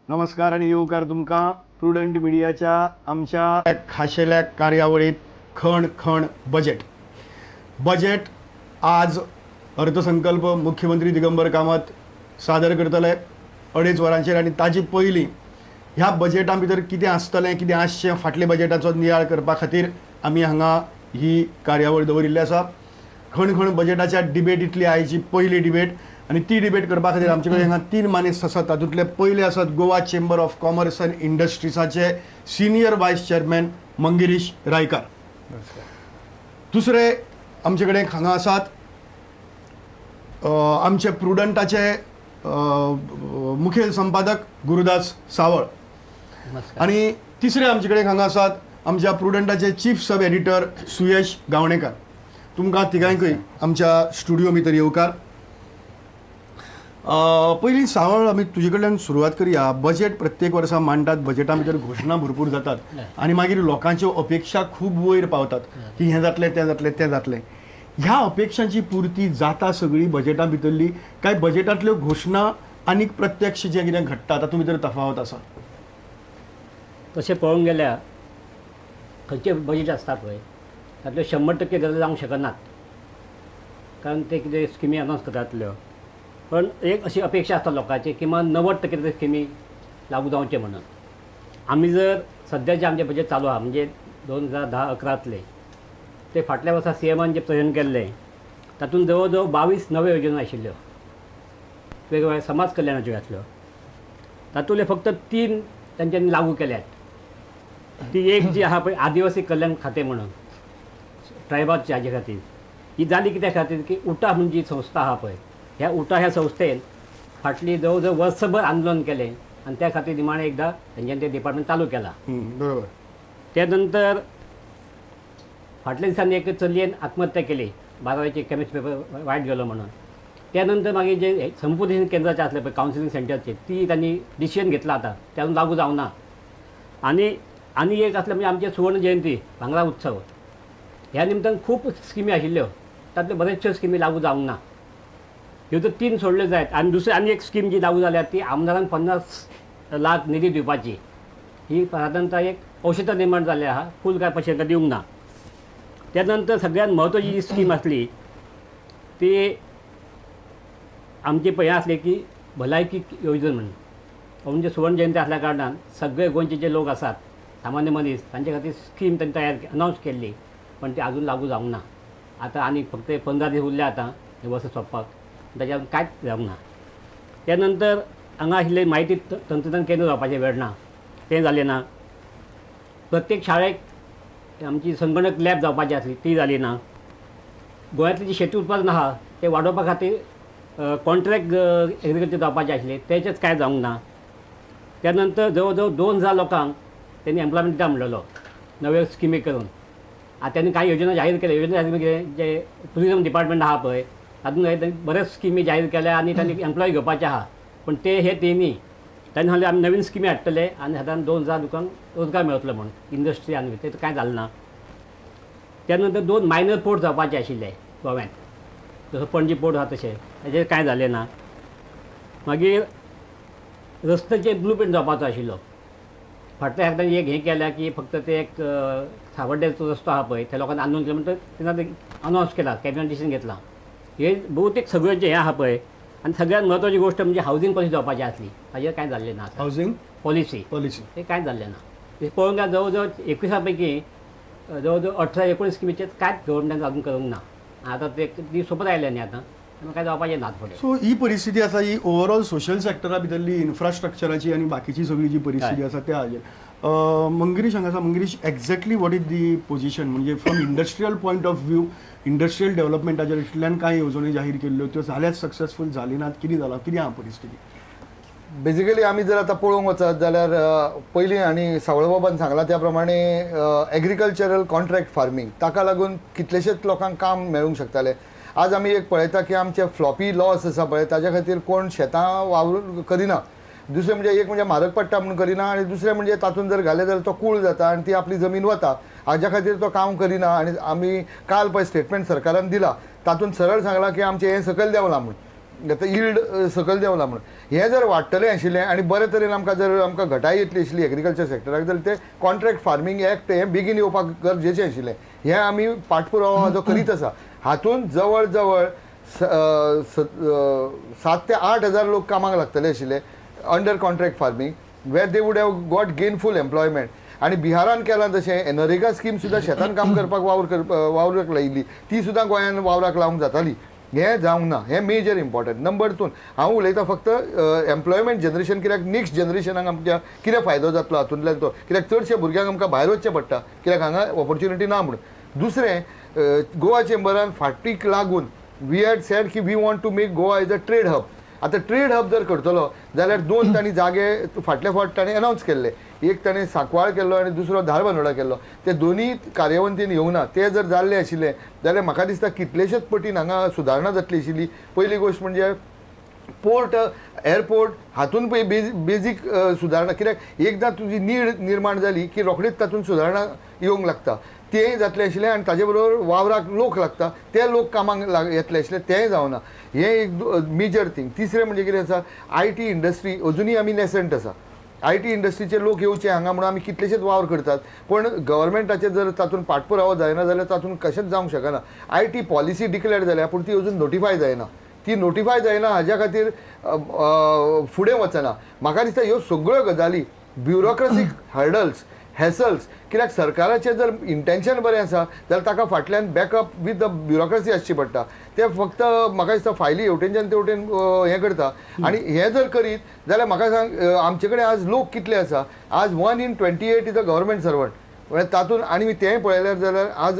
नमस्कार आनी येवकार तुमकां प्रुडंट मिडियाच्या आमच्या खाशेल्या कार्यावळीत खण खण बजेट. बजेट आज अर्थसंकल्प मुख्यमंत्री दिगंबर कामत सादर करतले 2.5 वरांचेर आनी ताजी पयलीं ह्या बजेटा भितर कितें आसतलें, कितें आसचें, फाटल्या बजेटाचो नियाळ करपा खातीर आमी हांगा ही कार्यावळ दवरिल्ली आसा. खण खण बजेटाच्या डिबेटींतली आयची पयली डिबेट आनी ती डिबेट करपा खातीर आमचे कडेन हांगा 3 मानेस्त आसात. तातूंतले पयले आसात Goa chamber of commerce and इंडस्ट्रीजाचे senior vice chairman Manguirish Raikar. दुसरे आमचे कडेन हांगा आसात आमचे प्रुडंटाचे मुखेल संपादक गुरुदास सावळ आनी तिसरे आमचे कडेन हांगा आसात आमच्या प्रुडंटाचे चीफ सब एडिटर सुयश गावणेकर. तुमकां तिगांकूय आमच्या स्टुडियो भितर येवकार. पयलीं सावळ, आमी तुजे कडल्यान सुरवात करया. बजेट प्रत्येक वर्सा मांडटात, बजेटा भितर घोशणा भरपूर जातात आनी मागीर लोकांच्यो अपेक्षा खूब वयर पावतात की हें जातलें, तें जातलें, तें जातलें. ह्या अपेक्षांची पुर्ती जाता सगळी बजेटा भितरली काय बजेटांतल्यो घोशणा आनी प्रत्यक्ष जें कितें घडटा तातूंत भितर तफावत आसा? तशें पळोवंक गेल्यार खंयचें बजेट आसता पळय तातल्यो 100% गजाली जावंक शकनात, कारण ते कितें स्किमी अनावन्स करतातल्यो. पण एक अशी अपेक्षा आसता लोकांची किमान 90% तरी स्किमी लागू जावचे म्हणून. आमी जर सद्या जे आमचें बजेट चालू आहा म्हणजे 2010-11 ते फाटल्या वर्सा सी एमान जे प्रेजेंट केल्लें तातूंत जवळ जवळ 22 नव्यो योजना आशिल्ल्यो, वेगवेगळ्या समाज कल्याणाच्यो आसल्यो. तातूंतले फक्त 3 तांच्यांनी लागू केल्यात. ती एक जी आहा पळय आदिवासी कल्याण खातें म्हणून ट्रायबाच्या हाजे खातीर, ही जाली कित्या खातीर की उटा म्हणून जी संस्था आहा पळय, ह्या उटा ह्या संस्थेन फाटली जवळ जवळ वर्सभर आंदोलन केलें आनी त्या खातीर निमाणें एकदां तेंच्यांनी तें डिपार्टमेंट चालू केलां. बरोबर. त्या नंतर फाटल्या दिसांनी एक चलयेन आत्महत्या केली, 12वीची केमिस्ट्री पेपर वायट गेलो म्हणून. त्यानंतर मागीर जे समुपदेशन केंद्राचें आसलें पळय कावन्सिलींग सेंटरचें, ती तांणी डिसिजन घेतलां आतां, तें अजून लागू जावना. आनी आनी एक आसलें म्हणजे आमचें सुवर्ण जयंती भांगरा उत्सव, ह्या निमतान खूब स्किमी आशिल्ल्यो, तातल्यो बऱ्याचश्यो स्किमी लागू जावंक ना. ह्यो तर 3 सोडल्यो जायत. आनी दुसरी आनी एक स्कीम जी लागू जाल्या ती आमदारांक 50 लाख निधी दिवपाची, ही सादारणतः एक औषधां निर्माण जाल्ली आहा, फूल काय पयशे तांकां दिवंक ना. त्या नंतर सगळ्यात म्हत्वाची जी स्कीम आसली ती आमची पळय आसली की भलायकी येवजण म्हणून. म्हणजे सुवर्ण जयंती आसल्या कारणान सगळे गोंयचे जे लोक आसात सामान्य मनीस तांचे खातीर स्कीम तांणी तयार अनावन्स केल्ली, पण ती आजून लागू जावंक ना. आतां आनी फक्त 15 दीस उरले आतां हें वर्स सोंपपाक, ताच्या कांयच जावंक ना. त्या नंतर हांगा आशिल्लें म्हायती तंत्रज्ञान केंद्र जावपाचें वेर्णा, तें जालें ना. प्रत्येक शाळेक आमची संगणक लॅब जावपाची आसली ती जाली ना. गोंयांतलें जें शेती उत्पादन आहा तें वाडोवपा खातीर कॉन्ट्रॅक्ट एग्रीकल्चर जावपाचें आशिल्लें, तेचेंच कांय जावंक ना. त्या नंतर जवळ जवळ 2000 लोकांक तेणी एम्प्लॉयमेंट दिता म्हणलेलो नव्यो स्किमी करून. आतां तेणी कांय योजना जाहीर केल्या, योजना जाहीर कितें जे टुरिजम डिपार्टमेंट आहा पळय तातूंत बऱ्याच स्किमी जाहीर केल्या आनी तांणी एम्प्लॉय घेवपाचे आहा, पण ते हे तेणी तांणी सांगलें आमी नवीन स्किमी हाडटले आनी सादारण 2000 लोकांक रोजगार मेळटलो म्हूण इंडस्ट्री आनी तें कांय जालें ना. त्या नंतर 2 मायनर पोर्ट जावपाचे आशिल्ले गोव्यांत, जसो पणजी पोर्ट आहा तशें, ताचेर कांय जालें ना. मागीर रस्त्याचेर ब्लू प्रिंट जावपाचो आशिल्लो, फाटल्या एकदां एक हें केल्या की फक्त ते एक सावड्ड्याचो रस्तो आहा पळय त्या लोकांनी आंदोलन केलें म्हणटकच तेन्ना ते अनावन्स केला, कॅबिनेट डिसिजन घेतला. हे बहुतेक सगळें जें हें आहा पळय. आनी सगळ्यांत म्हत्वाची गोश्ट म्हणजे हावजींग पॉलिसी जावपाची आसली, ताजेर कांय जाल्लें ना. हावजींग पॉलिसी पॉलिसी हें कांय जाल्लें ना. तें पळोवंक गेल्यार जवळ जवळ 21 पैकी जवळ जवळ 18-19 स्किमीचेर कांयच गव्हर्मेंटान अजून करूंक ना. आतां ते दीस सोंपत आयले न्ही आतां, काय जावपाचें ना फुडें. सो ही परिस्थिती आसा, ही ओवरऑल सोशल सेक्टरा भितरली इन्फ्रास्ट्रक्चराची आनी बाकीची सगळी जी परिस्थिती आसा त्या हाजेर. मंगिरीश हांगा आसा. Manguirish, exactly what is the position, म्हणजे from industrial point of view industrial डेव्हलपमेंटाचेर इतल्यान कांय येवजण्यो जाहीर केल्ल्यो त्यो जाल्यात सक्सेसफूल जाली नात, कितें जालां, कितें आहा परिस्थिती? बेजिकली आमी जर आतां पळोवंक वचत जाल्यार पयलीं आनी सावळबाबान सांगलां त्या प्रमाणे एग्रीकल्चरल कॉन्ट्रॅक्ट फार्मींग ताका लागून कितलेशेच लोकांक काम मेळूंक शकतालें. आज आमी एक पळयता की आमचे फ्लॉपी लॉस आसा पळय ताज्या खातीर कोण शेतां वावरून करिना. दुसरें म्हणजे एक म्हणजे म्हारग पडटा म्हणून करिना आनी दुसरें म्हणजे तातूंत जर घालें जाल्यार तो कूळ जाता आनी ती आपली जमीन वता, हाज्या खातीर तो काम करिना. आनी आमी काल पळय स्टेटमेंट सरकारान दिला तातूंत सरळ सांगलां की आमचें हें सकयल देंवलां म्हूण. आतां यिल्ड सकयल देंवला म्हणून. हें जर वाडटलें आशिल्लें आनी बरे तरेन आमकां जर आमकां घटाय येतली आशिल्ली एग्रीकल्चर सेक्टराक जाल्यार ते कॉन्ट्रॅक्ट फार्मींग एक्ट हें बेगीन येवपाक गरजेचें आशिल्लें. हें आमी पाठपुरावा जो करीत आसा हातूंत जवळ जवळ 7 ते 8 हजार लोक कामाक लागतले आशिल्ले under contract farming where they would have got gainful employment. आनी बिहारान केलां तशें एनरेगा स्कीम सुद्दां शेतान काम करपाक वावराक लायिल्ली ती सुद्दां गोंयान वावराक लावंक जाताली. हें जावंक ना, हें मेजर इम्पॉर्टंट. नंबर 2 हांव उलयतां फक्त एम्प्लॉयमेंट जनरेशन, कित्याक नेक्स्ट जनरेशनाक आमच्या कितें फायदो जातलो हातूंतल्यान तो, कित्याक चडशे भुरग्यांक आमकां भायर वचचें पडटा कित्याक हांगा ऑपॉर्च्युनिटी ना म्हणून. दुसरें गोवा चेंबरान फाटीक लागून we had said की we want to make Goa as a trade hub. आतां ट्रेड हब जर करतलो जाल्यार 2 तांणी जागे फाटले फावट ताणें अनावन्स केल्ले, एक ताणें सांकवाळ केल्लो आनी दुसरो धारबांदोडा केल्लो. ते दोनूय कार्यवंतीन येवंक ना. ते जर जाल्ले आशिल्ले जाल्यार म्हाका दिसता कितलेशेच पटीन हांगा सुदारणा जातली आशिल्ली. पयली गोश्ट म्हणजे पोर्ट एअरपोर्ट हातून पळय बेजीक सुदारणा, कित्याक एकदां तुजी नीड निर्माण जाली की रोखडीच तातूंत सुदारणा येवंक लागता. तेंय जातलें आशिल्लें आनी ताजे बरोबर वावराक लोक लागता, ते लोक कामाक येतले आशिल्ले, तेंय जावना. हें एक मेजर थींग. तिसरें म्हणजे कितें आसा, I T industry अजुनूय आमी नेसंट आसा. I T इंडस्ट्रीचे लोक येवचे हांगा म्हणून आमी कितलेशेच वावर करतात, पूण गव्हर्मेंटाचे जर तातूंत पाठपुरावो जायना जाल्यार तातूंत कशेंच जावंक शकना. I T policy declare जाल्या पूण ती अजून नोटिफाय जायना, ती नोटिफाय जायना हाज्या खातीर फुडें वचना. म्हाका दिसता ह्यो सगळ्यो गजाली ब्युरोक्रसीक हर्डल्स हॅसल्स, कित्याक सरकाराचें जर इंटेन्शन बरें आसा जाल्यार ताका फाटल्यान बॅकअप विथ the bureaucracy आसची पडटा. ते फक्त म्हाका दिसता फायली हेवटेनच्यान तेवटेन हें करता. आनी हें जर करीत जाल्यार म्हाका सांग आमचे कडेन आज लोक कितले आसा, आज 1 in 28 is a government servant. म्हळ्यार तातूंत आनी तेंय पळयल्यार जाल्यार आज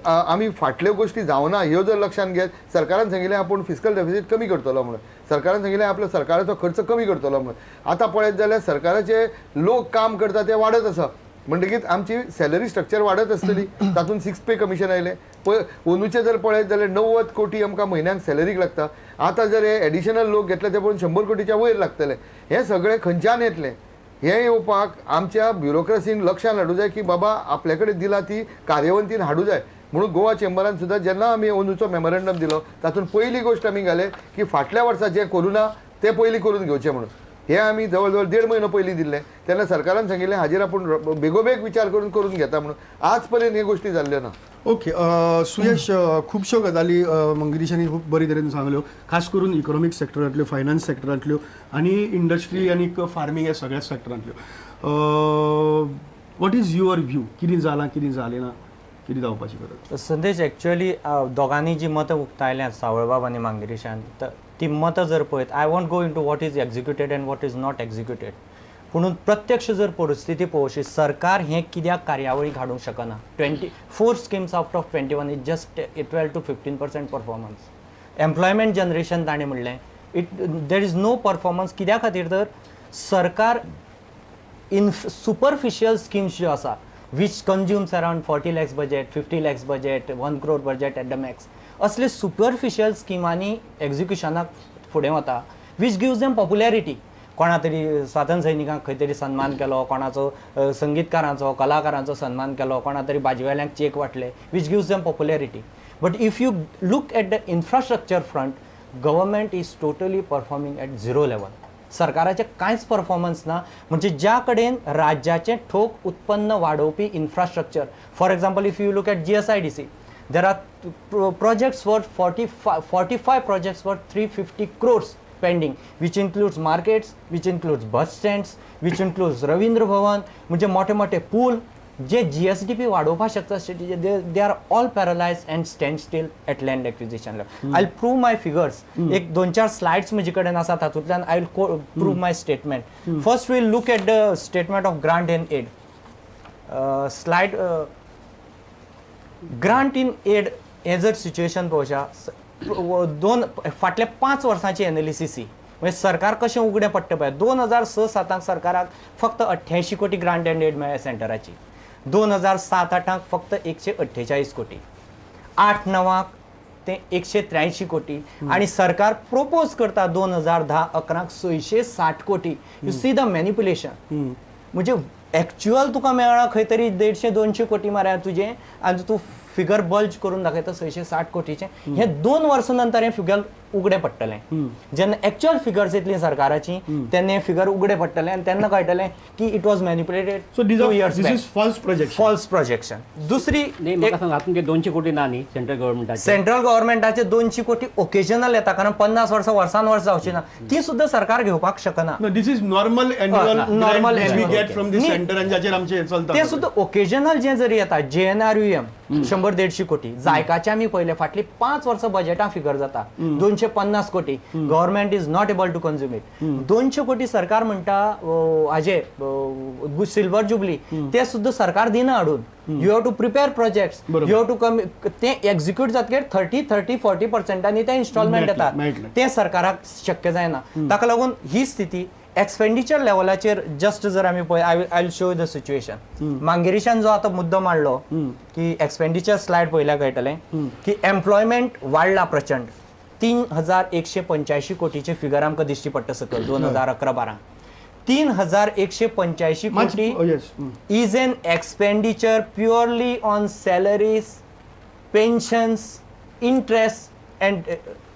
आमी फाटल्यो गोश्टी जावना ह्यो जर लक्षांत घेत सरकारान सांगिल्लें आपूण फिस्कल डेफिसीट कमी करतलो म्हणून, सरकारान सांगिल्लें आपलो सरकाराचो खर्च कमी करतलो म्हणून. आतां पळयत जाल्यार सरकाराचे लोक काम करता ते वाडत आसा, म्हणटकीच आमची सॅलरी स्ट्रक्चर वाडत आसतली. तातूंत 6 पे कमिशन आयलें. पळय अंदूचें जर पळयत जाल्यार 90 कोटी आमकां म्हयन्याक सॅलरीक लागता. आतां जर हे एडिशनल लोक घेतले ते पळोवन 100 कोटीच्या वयर लागतले. हें सगळें खंयच्यान येतलें हें येवपाक आमच्या ब्युरोक्रसीन लक्षान हाडूं जाय की बाबा आपले कडेन दिला ती कार्यवंतीन हाडूं जाय. म्हणून गोवा चेंबरान सुद्दां जेन्ना आमी अंदूचो मेमोरंडम दिलो तातूंत पयली गोश्ट आमी घाले की फाटल्या वर्सा जें करूं ना तें पयलीं करून घेवचें म्हणून. हें आमी जवळ जवळ 1.5 म्हयनो पयलीं दिल्लें तेन्ना सरकारान सांगिल्लें हाजेर आपूण बेगोबेग विचार करून करून घेता म्हणून. आज पर्यंत ह्यो गोश्टी जाल्ल्यो ना. ओके सुयश, खुबश्यो गजाली मंगिरीशांनी खूब बरे तरेन सांगल्यो, खास करून इकॉनॉमीक सेक्टरांतल्यो, फायनान्स सेक्टरांतल्यो आनी इंडस्ट्री आनी फार्मींग ह्या सगळ्या सेक्टरांतल्यो. What is your view, कितें जालां कितें जालें ना, कितें जावपाची गरज? संदेश, एक्चुअली दोगांनी जी मतां उक्तायल्यांत सावळबाब आनी मांगिरीशान, ती मतां जर पळयत, I won't go into what is executed and what is not executed, पुणून प्रत्यक्ष जर परिस्थिती पळोवशी, सरकार हें कित्याक कार्यावळीक हाडूंक शकना. 24 schemes out of 21 is just 12 to 15% performance. Employment generation ताणें म्हणलें, it there is no performance. कित्या खातीर तर सरकार इन सुपरफिशियल स्किम्स ज्यो आसा which consumes around 40 lakhs budget, 50 lakhs budget, 1 crore budget at the max, असले सुपरफिशियल स्किमांनी एक्झिक्युशनाक फुडें वता, which gives them popularity. कोणा तरी स्वातंत्र्य सैनिकांक खंय तरी सन्मान केलो, कोणाचो संगीतकारांचो कलाकारांचो सन्मान केलो, कोणा तरी भाजवेल्यांक check वांटले, which gives them popularity. But if you look at the infrastructure front, government is totally performing at zero level. सरकाराचें कांयच परफॉर्मन्स ना. म्हणजे ज्या कडेन राज्याचें ठोक उत्पन्न वाडोवपी infrastructure, for example if you look at GSIDC, there are projects worth 45 projects worth 350 crores pending, which includes markets, which includes bus stands, which includes Ravindra Bhavan, म्हणजे मोठे मोठे पूल जे GSDP वाडोवपाक शकता स्टेटीचे, they are all paralyzed and stand still at land acquisition level. I will prove my figures. एक 2-4 slides म्हजे कडेन आसा, तातूंतल्यान I will prove my statement. First will look at the statement of grant and aid slide. Grant in aid हें जर situation पळोवया, दोन फाटल्या 5 वर्सांची एनालिसीस ही, म्हणजे सरकार कशें उगडें पडटा पळय. 2006-07 सरकाराक फक्त 88 कोटी ग्रांट अँड एड मेळ्ळें सेंटराची, 2007-08 फक्त 148 कोटी, 8-9 ते 183 कोटी, आनी सरकार प्रोपोज करता 2010-11 660 कोटी. You see the manipulation. म्हणजे एक्चुअल तुका मेळ्ळा खंय तरी 150-200 कोटी मारया तुजें, आनी तूं फिगर बल्ज करून दाखयता 660 कोटीचें. हे 2 वर्सां नंतर हें फिगर उगडे पडटलें. जेन्ना एक्चुअल फिगर्स येतली सरकाराची तेन्ना हे फिगर उगडे पडटले आनी तेन्ना कळटलें की it was manipulated. So this is false projection. False projection. दुसरी नाही, म्हाका सांग हातून ते 200 कोटी ना न्ही सेंट्रल गव्हर्नमेंटाचे? सेंट्रल गव्हर्नमेंटाचे 200 कोटी ओकेजनल येता, कारण 50 वर्सां वर्सान वर्स जावची ना, ती सुद्दां सरकार घेवपाक शकना. This is normal annual normal we get from the centre आनी जाचेर आमचें चलता ते सुद्दां ओकेजनल जे जरी येता. JNRUM 100-150 कोटी, जायकाचे आमी पळयले फाटली 5 वर्सां बजेटां फिगर जाता 250 कोटी. Government is not able to consume it. 200 कोटी सरकार म्हणटा हाजे सिल्वर जुबली, ते सुद्दां सरकार दिना हाडून. You have to prepare projects, you have to come, ते एक्झिक्यूट जातकीर 30, 30, 40% ते इन्स्टॉलमेंट येतात, ते सरकाराक शक्य जायना. ताका लागून ही स्थिती एक्सपेंडिचर लेवलाचेर जस्ट जर आमी पळय, I will show you the situation. मांगेरिशान जो आतां मुद्दो मांडलो की एक्सपेंडिचर स्लायड पळयल्यार कळटलें की एम्प्लॉयमेंट वाडला प्रचंड. 3185 कोटीचे फिगर आमकां दिश्टी पडटा सकयल 2011-12. 3185 कोटी is an expenditure purely on salaries, pensions, interest and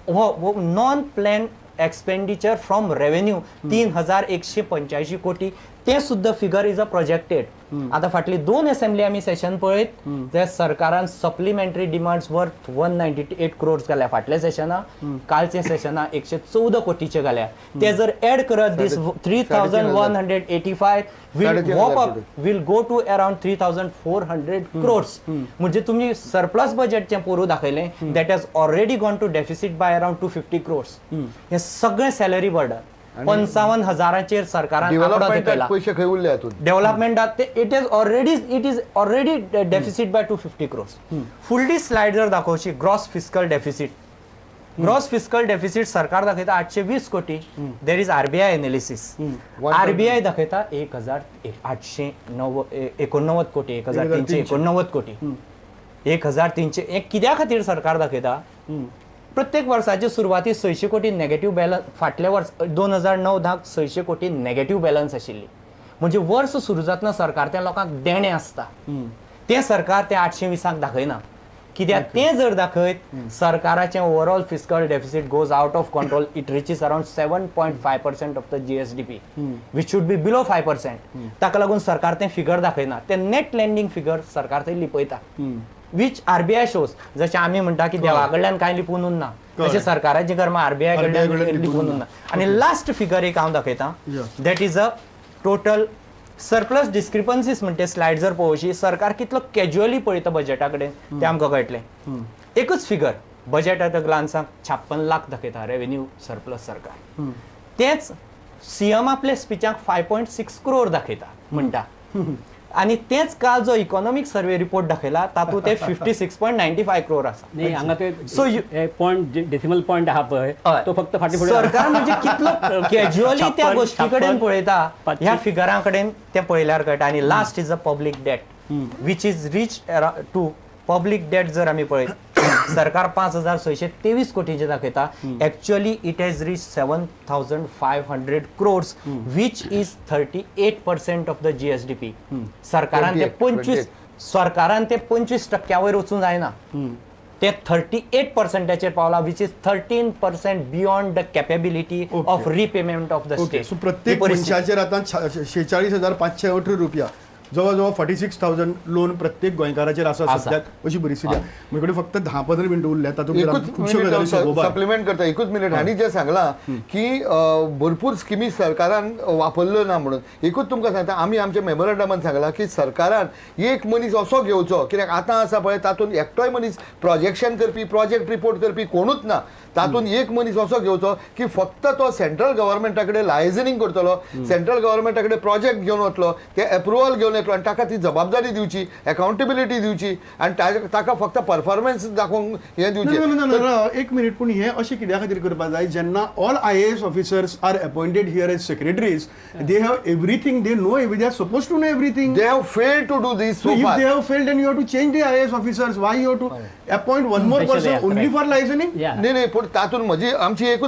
non plan expenditure from revenue. 3185 कोटी ते सुद्दां फिगर is a projected. आतां फाटली 2 असेंब्ली आमी सेशन पळयत त्या सरकारान सप्लिमेंटरी डिमांड्स वर्थ 198 क्रोर्स घाल्या फाटल्या सेशना, कालच्या सेशना 114 कोटीचे घाल्या. ते जर एड करत दीस 3185 will walk up, will go to around 3400 crores. म्हणजे तुमी सरप्लस बजेट जें पोरूं दाखयलें that has already gone to deficit by around 250 crores. हें सगळें सॅलरी बर्डन 55,000 सरकारान आंकडो दाखयला. पयशे खंय उरले हातूंत डेव्हलपमेंटात ते it is already deficit by 250 crores. फुडली स्लायड जर दाखोवची, gross fiscal deficit. Gross fiscal deficit सरकार दाखयता 820 कोटी. There is RBI analysis. RBI दाखयता 1889 कोटी, 1389 कोटी, 1300. हे कित्या खातीर सरकार दाखयता? प्रत्येक वर्साचे सुरवाती 600 कोटी नेगेटीव बॅलन्स, फाटल्या वर्स 2009-10 600 कोटी नेगेटीव बॅलन्स आशिल्ली. म्हणजे वर्स सुरू जातना सरकार त्या लोकांक देणें आसता, तें सरकार ते 820 दाखयना. कित्याक तें जर दाखयत सरकाराचें overall fiscal deficit goes out of control. It reaches around 7.5% of the GSDP, which should be below 5%. ताका लागून सरकार तें फिगर दाखयना, तें नेट लँडींग फिगर सरकार थंय लिपयता, which RBI shows. जशें आमी म्हणटा की देवा कडल्यान कांय लिपून उरना, तशें सरकाराचें कर्म आरबीआय कडल्यान लिपून उरना. आनी लास्ट फिगर एक हांव दाखयता, that is a total surplus discrepancies. म्हणटे स्लायड जर पळोवशी, सरकार कितलो कॅज्युअली पळयता बजेटा कडेन तें आमकां कळटलें. एकूच फिगर बजेट एट अ ग्लान्साक 56 लाख दाखयता रेवेन्यू सरप्लस सरकार. तेंच सीएम आपल्या स्पिचाक 5.6 क्रोर दाखयता म्हणटा. आनी तेच काल जो इकॉनॉमीक सर्वे रिपोर्ट दाखयला तातूंत ते 56.95 क्रोर आसा. नाही हांगा ते पॉयंट डेसिमल पॉयंट आहा पळय तो फक्त फाटी फुडें. सरकार म्हणजे कितलो कॅज्युअली त्या गोष्टी कडेन पळयता, ह्या फिगरां कडेन तें पळयल्यार कळटा. आनी last is a public debt which is reach to public debt. जर आमी पळयत सरकार 5623 कोटीचे दाखयता, actually it has reach 7500 crores, which is 38% of the GSDP. सरकारान ते 25, सरकारान ते 25% वयर वचूंक जायना, ते 38% पावला, which is 13% beyond the capability of repayment of the state. So प्रत्येक मनशाचेर आतां 46,518 रुपया, जवळ जवळ 46,000 लोन प्रत्येक गोंयकाराचेर आसा सद्याक, अशी परिस्थिती. म्हजे कडेन फक्त 10-15 मिनटां उरल्या, तातूंत खुबश्यो गजाली सप्लिमेंट करता. एकूच मिनट. हांणी जें सांगलां की भरपूर स्किमी सरकारान वापरल्यो ना म्हणून, एकूच तुमकां सांगता, आमी आमच्या मेमोरंडमान सांगलां की सरकारान एक मनीस असो घेवचो, कित्याक आतां आसा पळय तातूंत एकटोय मनीस प्रोजेक्शन करपी, प्रोजेक्ट रिपोर्ट करपी कोणूच ना. तातूंत एक मनीस असो घेवचो की फक्त तो सेंट्रल गव्हर्मेंटा कडेन लायजनींग करतलो, सेंट्रल गव्हर्मेंटा कडेन प्रोजेक्ट घेवन वतलो, ते एप्रुवल घेवन येतलो आनी ताका ती जबाबदारी दिवची, अकाउंटेबिलिटी दिवची आनी ताका फक्त परफॉर्मन्स दाखोवंक हें दिवचें. एक मिनीट, पूण हें अशें कित्या खातीर करपाक जाय जेन्ना all IAS officers are appointed here as secretaries, they have everything, they know everything, they are suppose to know everything. They have failed to do this so if far. They have failed and you have to change the IAS officers, why you have to appoint one more person only for liaisoning? नाही नाही, पूण तातूंत म्हजी आमची एकूच